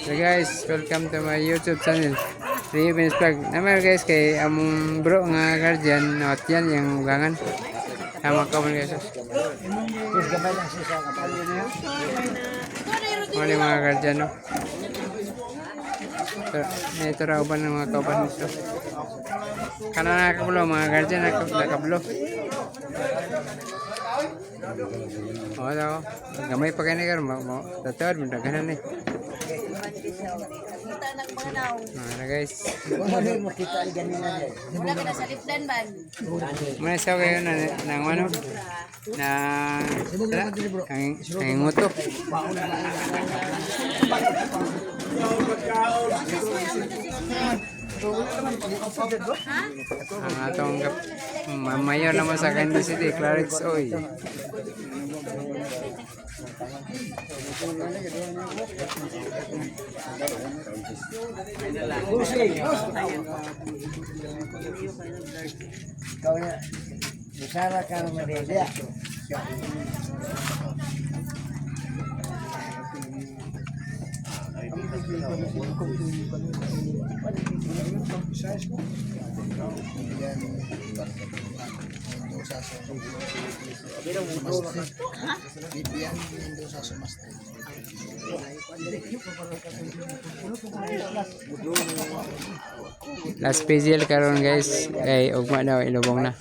So guys, welcome to my YouTube channel. Rio Vince Vlog. Naman guys, kay among bro nga guardian, not yan, yung ugangan. Tama ka man guys. Mga yung mga guardian, no? So, ito raw ba ng mga kauban nito? Kana nakablo, mga guardian, nakablo. Oo daw. Gamay pa kayo ni karon, mo tatawad mo daghanan ni. Kita ng mga naw. Mga guys. Wala ka na sa lipdan ban. Muna sa kayo na nang ano na ang nguto. Ang atong mamayo naman sa Candy City, Clarence Oy. Ikaw na, Bisara ka na Maria. Last PGL karon guys, kay ugma daw ilubong na.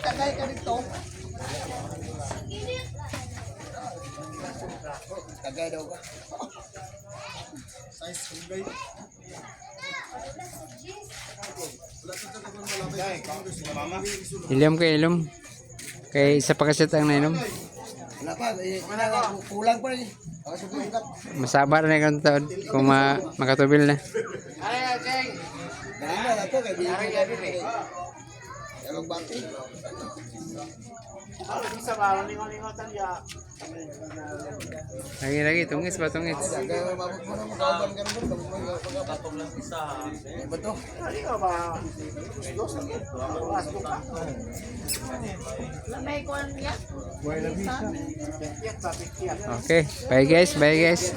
Tagay ka dito. Tagay daw ka. Ilom kay ilom. Kay isa pa kasi ang nainom. Wala pa, eh, kulang pa eh. Ako sa bukat. Masaba na karon taon kung makatubil na. Ganun na to kay Biggie. Yalong bati. Lagi lagi tungis ba tungis. Tagay mo mabot mo na makauban ka naman. Kapag mo Ay ba to? May kuan niya. Okay, bye guys, bye guys.